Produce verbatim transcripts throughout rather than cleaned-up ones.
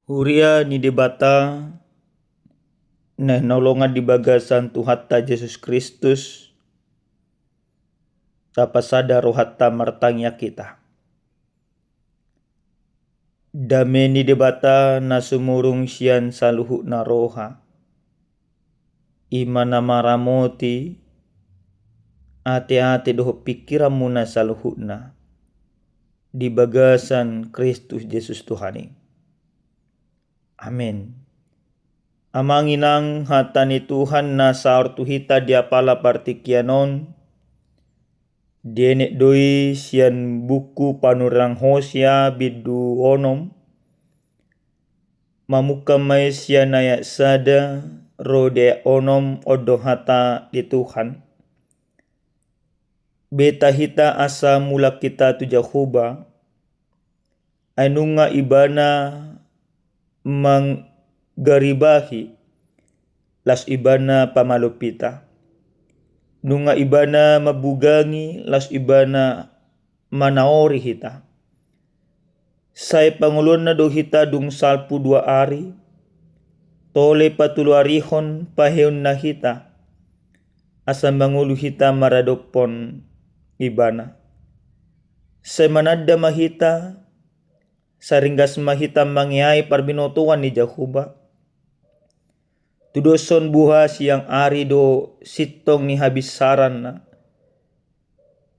Huria ni Debata na hinaholongan di bagasan Tuhanta Jesus Kristus, tapasada rohanta martangiang hita. Dame ni Debata na sumurung sian saluhutna roha, i ma na maramoti ateate dohot pingkiranmuna saluhutna di bagasan Kristus Jesus Tuhan i. Amen. Amang inang, hata ni Tuhan na saor tu hita di apala partingkian on, dienet do i sian buku Panurirang Hosea bindu onom, mamungka ma i sian ayat sada ro di ayat onom. On do hata ni Tuhan. Beta hita asa mulak hita tu Jahowa, ai nunga Ibana manggaribahi, laos Ibana pamalum hita. Nunga Ibana mambugangi, laos Ibana manaori hita. Sai pangoluonna do hita dung salpu dua ari, tole patuluarihon paheonna hita, asa mangolu hita maradophon Ibana. Sai mananda ma hita, sai ringgas ma hita mangeahi parbinotoan ni Jahowa. Tudoshon buha siang ari do sintong ni habinsaranna.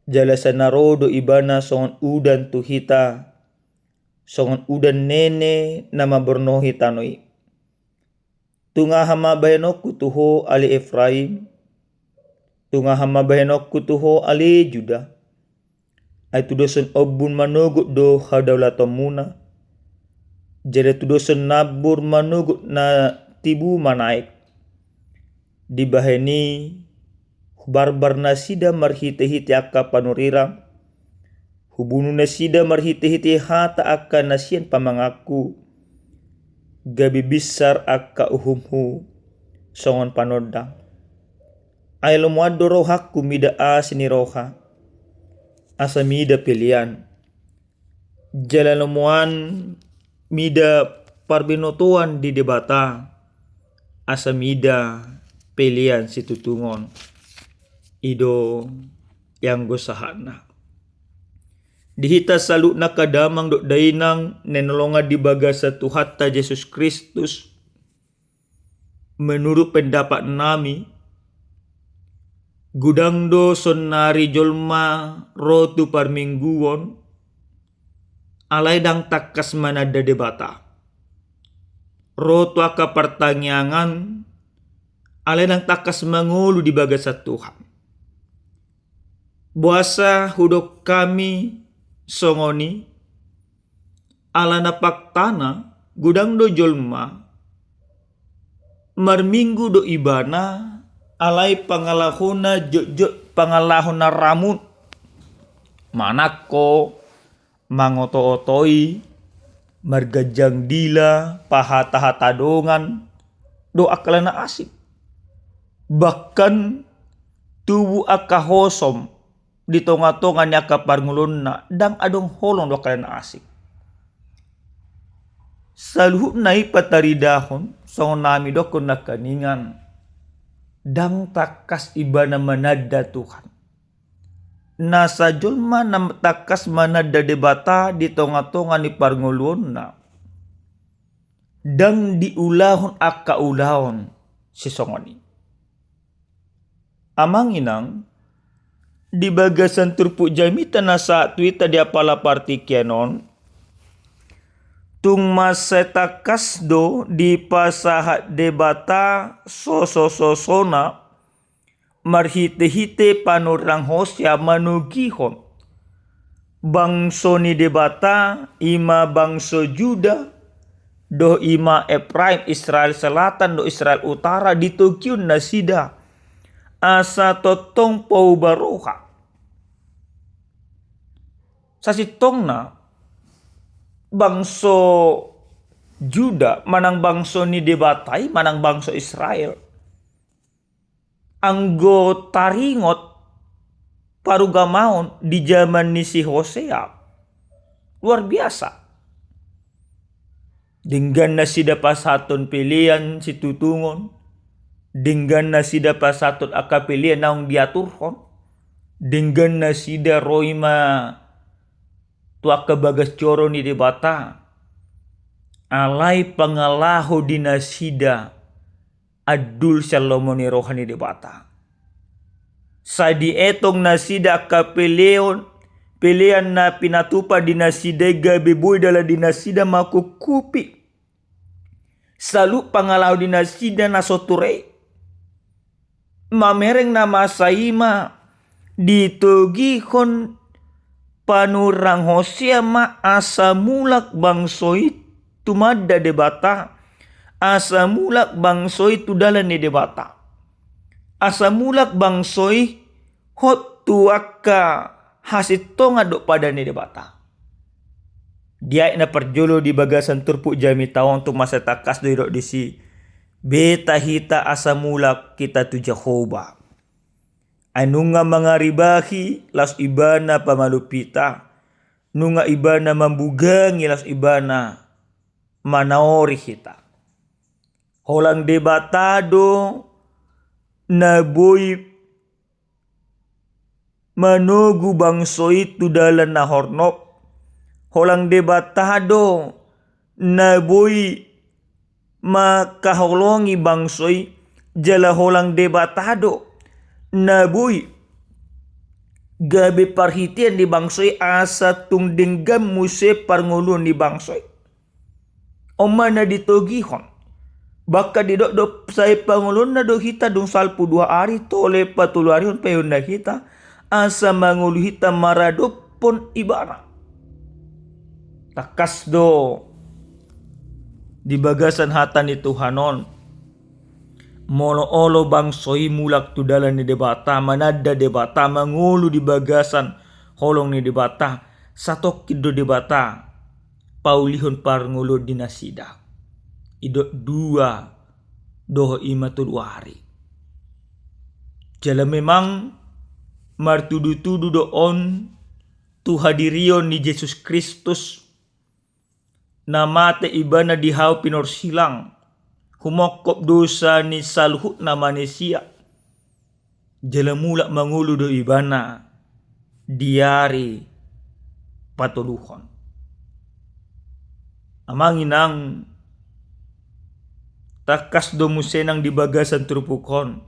Jala sai na ro do Ibana songon udan tu hita, songon udan nene na mambornohi tano i. Tung aha ma bahenonku tu ho, ale Efraim? Tung aha ma bahenonku tu ho, ale Juda? Ai tudoshon ombun manogot do hadaulatonmuna, jala tudoshon nambur manogot na tibu manaek. Dibahen i, hubarbar nasida marhitehite angka panurirang, hubunu nasida marhitehite hata angka na sian pamanganku, gabe binsar angka uhumhu songon panondang. Ai lomoan do rohangku mida asi ni roha, asa mida pelean. Jala lomoan mida parbinotoan di Debata, asa mida pelean situtungon. I do i anggo sahatna. Di hita saluhutna angka damang dohot dainang na hinaholongan di bagasan Tuhanta Jesus Kristus, menurut pendapatnami, godang do saonari jolma ro tu parmingguon, alai ndang tangkas mananda Debata. Ro tu angka partangiangan, alai ndang tangkas mangolu di bagasan Tuhan. Boasa hudok hami songon i? Alana faktana, godang do jolma marminggu do ibana, alai pangalahona jotjot, pangalahona ramut, manangko, mangotootoi, marganjang dila, pahatahata dongan, do angka na asing. Bahkan tubu angka hosom di tongatonga ni angka parngoluonna, ndang adong holong do angka na asing. Saluhutna i pataridahon, songon na hami dokkon nangkaningan, ndang tangkas ibana mananda Tuhan. Nasa jolma na tangkas mananda Debata di tongatonga ni parngoluonna, ndang diulahon angka ulaon sisongon i. Amang inang, di bagasan turpuk jamita na sahat tu hita di apala partingkian on, tung mansai tangkas do dipasahat Debata sosososona marhitehite panurirang Hosea manogihon bangso ni Debata, i ma bangso Juda dohot i ma Efraim, Israel Selatan dohot Israel Utara, ditogihon nasida asa tongtong pauba roha. Sasintongna bangso Juda manang bangso ni Debata i manang bangso Israel, anggo taringot parugamaon di jaman ni si Hosea, luar biasa. Denggan nasida pasahathon pelean situtungon, denggan nasida pasahathon angka pelean naung diaturhon, denggan nasida ro i ma tu angka bagas joro ni Debata, alai pangalaho di nasida andul sian lomo ni roha ni Debata. Sai dietong nasida angka peleon, pelean na pinatupa di nasida i gabe boi dalan di nasida mangkukkupi saluhut pangalaho di nasida na so ture i. Mamereng na masa i ma ditogihon panurirang Hosea ma asa mulak bangso i tumanda Debata, asa mulak bangso i tu dalan ni Debata, asa mulak bangso i hot tu angka hasintongan dohot padan ni Debata. Di ayat na parjolo di bagasan turpuk jamita on tung mansai tangkas do didok disi, beta hita asa mulak hita tu Jahowa. Ai nunga mangaribahi laos Ibana pamalum hita, nunga Ibana mambugangi laos Ibana manaori hita. Holang Debata do na boi manogu bangso i tu dalan na hornop. Holang Debata do na boi mangkaholongi bangso i, jala holang Debata do na boi gabe parhitean ni bangso i asa tung denggan muse parngoluon ni bangso i. On ma na ditogihon. Bahkan didok do sai pangoluonna do hita dung salpu dua ari, tole patoluarihon paihutna hita, asa mangolu hita maradophon Ibana. Tangkas do di bagasan hata ni Tuhan on, molo olo bangso i mulak tu dalan ni Debata, mananda Debata, mangolu di bagasan holong ni Debata, satongkin do Debata paulihon parngoluon di nasida. Didok dua dohot i ma tolu ari. Jala memang martudutudu do on tu hadirion ni Jesus Kristus, na mate Ibana di hau pinorsilang, humongkop dosa ni saluhut na manisia. Jala mulak mangolu do Ibana di ari patoluhon. Amang inang, tangkas do muse nang di bagasan turpuk on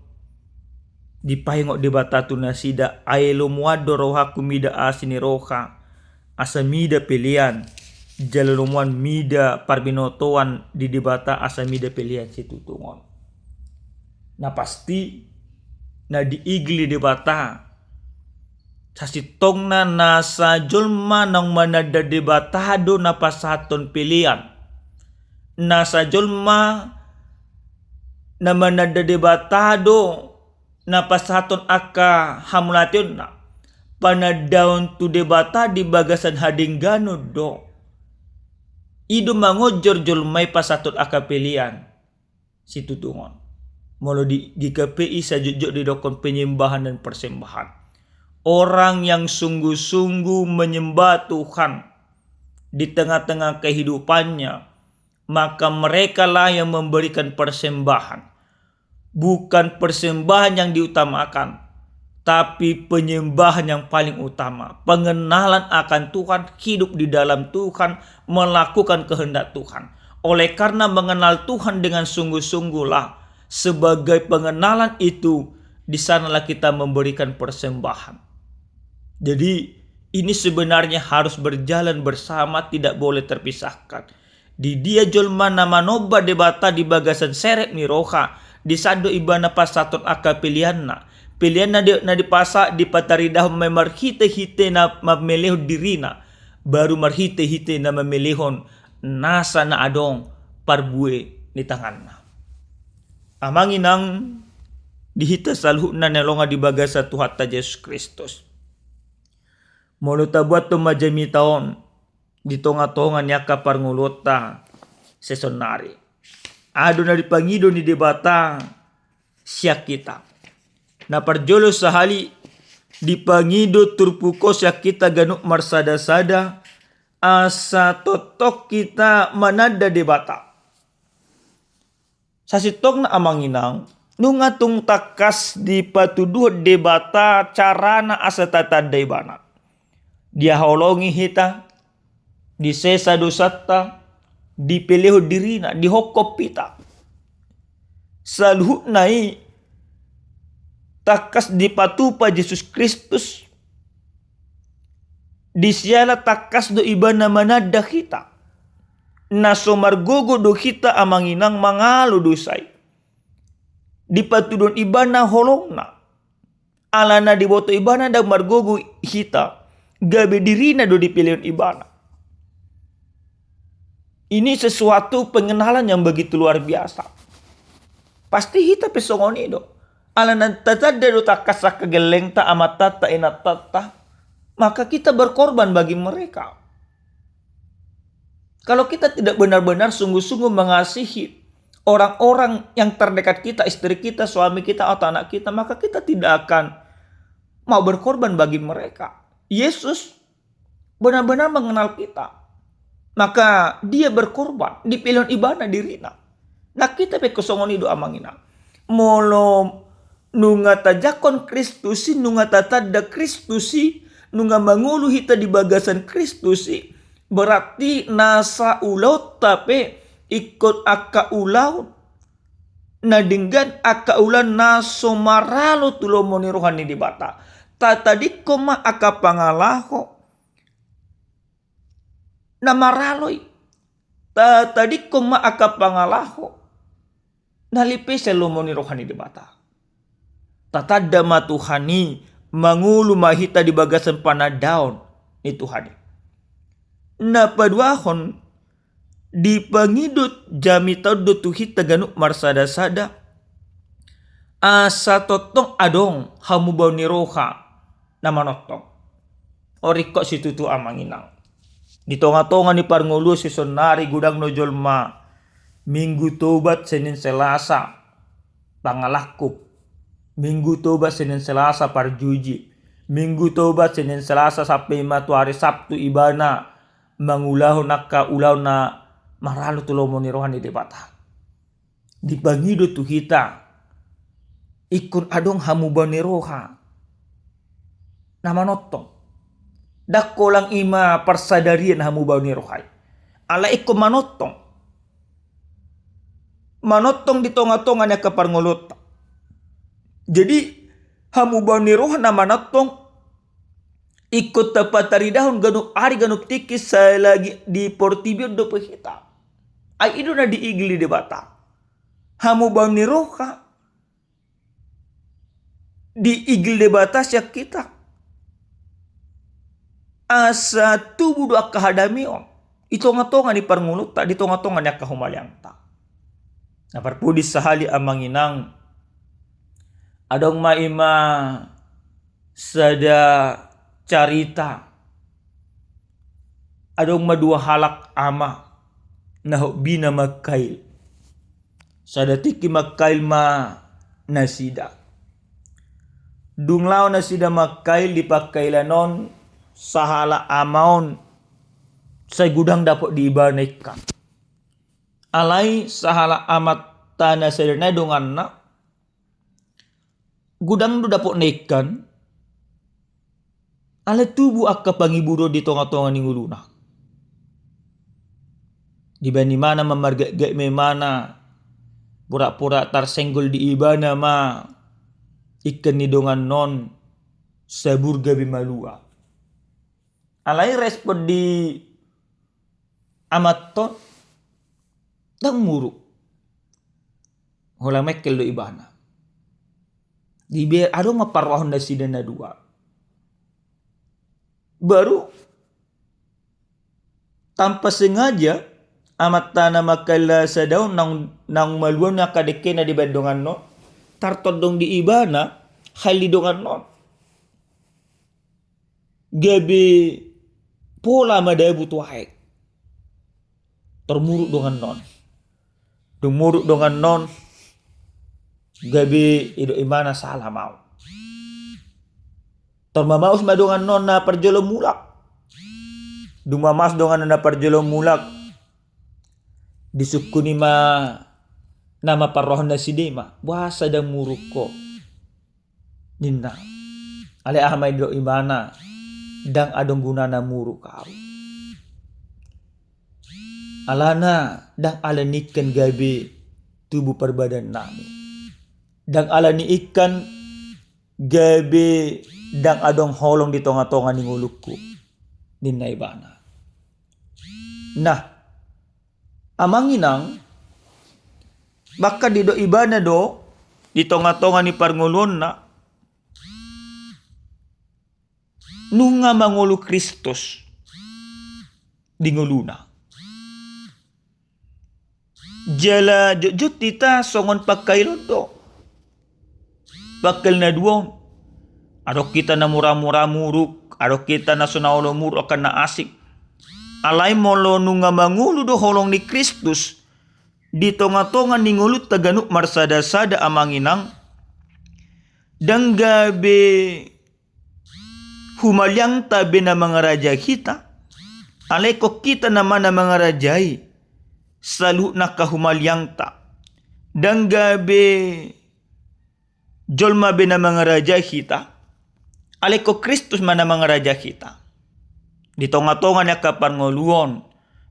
dipaingot Debata tu nasida, ai lomoan do rohangku mida asi ni roha asa mida pelean, jala lomoan mida parbinotoan di Debata asa mida pelean situtungon. Na pasti, na diigil ni Debata sasintongna nasa jolma naung mananda Debata do na pasahathon pelean. Nasa jolma na mananda Debata do na pasahathon angka hamauliateonna. Panandaon tu Debata di bagasan hadengganon do. I do mangonjor jolma i pasahathon angka pelean situtungon. Molo di G K P I sai jotjot didokhon penyembahan dan persembahan. Orang yang sungguh-sungguh menyembah Tuhan di tengah-tengah kehidupannya, maka merekalah yang memberikan persembahan. Bukan persembahan yang diutamakan, tapi penyembahan yang paling utama. Pengenalan akan Tuhan, hidup di dalam Tuhan, melakukan kehendak Tuhan. Oleh karena mengenal Tuhan dengan sungguh-sungguhlah, sebagai pengenalan itu, di sanalah kita memberikan persembahan. Jadi, ini sebenarnya harus berjalan bersama, tidak boleh terpisahkan. Di dia jolma na manomba Debata di bagasan serep ni roha, di san do ibana pasahathon angka peleanna. Peleanna di, na dipasa, dipataridahon ma i marhitehite na mamelehon dirina, baru marhitehite na mamelehon nasa na adong parbue ni tanganna. Amang inang di hita saluhutna na longan di bagasan Tuhanta Jesus Kristus. Molo tabuathon ma jamita on di tongatonga ni angka parngoluonta sesonari, aha do na dipangido ni Debata sian hita? Na parjolo sahali, dipangido turpuk on sian hita ganup marsadasada, asa tongtong hita mananda Debata. Sasintongna amang inang, nunga tung tangkas dipatuduhon Debata carana asa tatanda ibana. Dihaholongi hita, disesa dosanta, dipelehon dirina, dihophop hita. Saluhutna i tangkas dipatupa Jesus Kristus, di siala tangkas do ibana mananda hita. Na so margogo do hita amang inang mangalo dosa i. Dipatuduhon ibana holongna. Alana diboto ibana ndang margogo hita, gabe dirina do dipelehon ibana. Ini sesuatu pengenalan yang begitu luar biasa. Pasti hita pe songon i do. Alana tatanda do tangkas angka gellengta, amantanta, inantanta, maka kita berkorban bagi mereka. Kalau kita tidak benar-benar sungguh-sungguh mengasihi orang-orang yang terdekat kita, istri kita, suami kita, atau anak kita, maka kita tidak akan mau berkorban bagi mereka. Yesus benar-benar mengenal kita. Maka dia berkorban, dipelehon ibana dirina. Nah, hita pe songon i do amang inang. Molo nunga tajangkon Kristus i, nunga tatanda Kristus i, nunga mangolu hita di bagasan Kristus i, berarti nasa ulaonta pe ingkon angka ulaon na denggan, angka ulaon na so maralo tu lomo ni roha ni Debata. Tatadingkon ma angka pangalaho na maralo i. Tatadingkon ma angka pangalaho na lipesen lomo ni roha ni Debata. Tatanda ma Tuhan i, mangolu ma hita di bagasan panandaon ni Tuhan i. Na paduahon, dipangido jamita on do tu hita ganup marsada-sada, asa tongtong adong hamubaon ni roha na manongtong. O, ringkot situtu amang inang. Di tonga-tonga ni parngoluon sisonari godang do jolma Minggu Tobat, Senin Selasa pangalangkup. Minggu Tobat, Senin Selasa parjuji. Minggu Tobat, Senin Selasa sampe ma tu ari Sabtu ibana mangulahon angka ulaon na maralo tu lomo ni roha ni Debata. Dipangido tu hita, ingkon adong hamubaon ni roha na manongtong. Ndang holan i ma parsadarian hamubaon ni roha i. Alai ingkon manongtong. Manongtong di tonga-tonga ni angka parngoluonta. Jadi, hamubaon ni roha na manongtong ingkon tapataridahon ganup ari ganup tingki selagi di portibi on dope hita. Ai i do na diigil ni Debata. Hamubaon ni roha diigil Debata sian hita. Asa tubu do angka hadameon di tonga-tonga ni parngoluonta, di tonga-tonga ni angka humaliangta. Na parpudi sahali amang inang, adong ma i ma sada carita. Adong ma dua halak ama na hombina mangkail. Sada tingki mangkail ma nasida. Dung laho nasida mangkail di pangkailan on, sahalak ama on sai godang dapot di ibana ingkon. Alai sahalak amanta na sada nai donganna, godang do dapotna ingkon, alai tubu angka pangiburon di tonga-tonga ni ngoluna. Dibaen imana ma margatgat ma imana, pura-pura tarsenggol di ibana ma ingkon ni dongan on sabur gabe malua. Alai respon di amanta on ndang muruk. Holan mengkel do ibana. Dibaen adong ma parrohahon nasida na dua. Baru tanpa sengaja amanta na mangkail na sada on naung, naung malua ni angka dengkena dibaen donganna on, tartondong di ibana hail ni donganna on. Gabe pola madabu tu aek. Tor muruk donganna on. Dung muruk donganna on, gabe didok imana sala ma au. Tor mamaus ma donganna on na parjolo mulak. Dung mamasu donganna na parjolo mulak, disungkun i ma nama parrohana sidea ma, boasa ndang muruk ho, ninna. Alai aha ma didok ibana, ndang adong gunana muruk ahu. Alana ndang ala ni ingkan gabe tubu parbadannami. Ndang ala ni ingkan gabe ndang adong holong di tonga-tonga ni ngolungku, ninna ibana. Nah, amang inang, bahkan didok ibana do di tonga-tonga ni parngoluonna, nunga mangolu Kristus di ngoluna. Jala jotjot hita songon pangkailon do. Pangkail na dua on. Adong hita na mura-mura muruk, adong hita na so na olo muruk angka na asing. Alai molo nunga mangolu do holong ni Kristus di tonga-tonga ni ngolunta ganup marsada-sada, amang inang, ndang gabe humaliangta be na mangarajai hita, alai ingkon hita nama na mangarajai saluhutna angka humaliangta. Ndang gabe jolma be na mangarajai hita, alai ingkon Kristus ma na mangarajai hita. Di tonga-tonga ni angka parngoluon,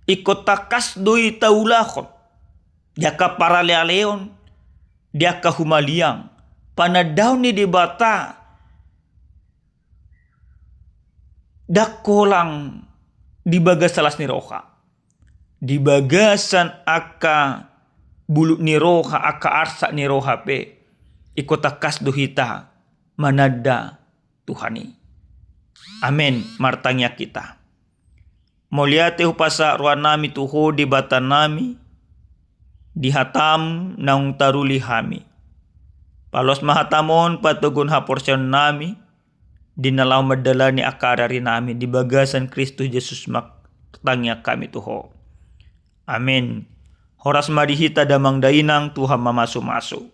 ingkon tangkas do i taulahon di angka paralealeon, di angka humaliang, panandaon ni Debata ndang holan di bagasan las ni roha. Di bagasan angka bulung ni roha, angka arsak ni roha pe, ingkon tangkas do hita mananda Tuhan i. Amen. Martangiang hita. Mauliate hupasahat rohanami tu Ho Debatanami, di hataM naung taruli hami. Paloas ma hataM on patoguhon haporseaonnami, di na laho mandalani angka ari-arinami, di bagasan Kristus Jesus martangiang hami tu Ho. Amen. Horas ma di hita damang dainang, Tuhan mamasu-masu.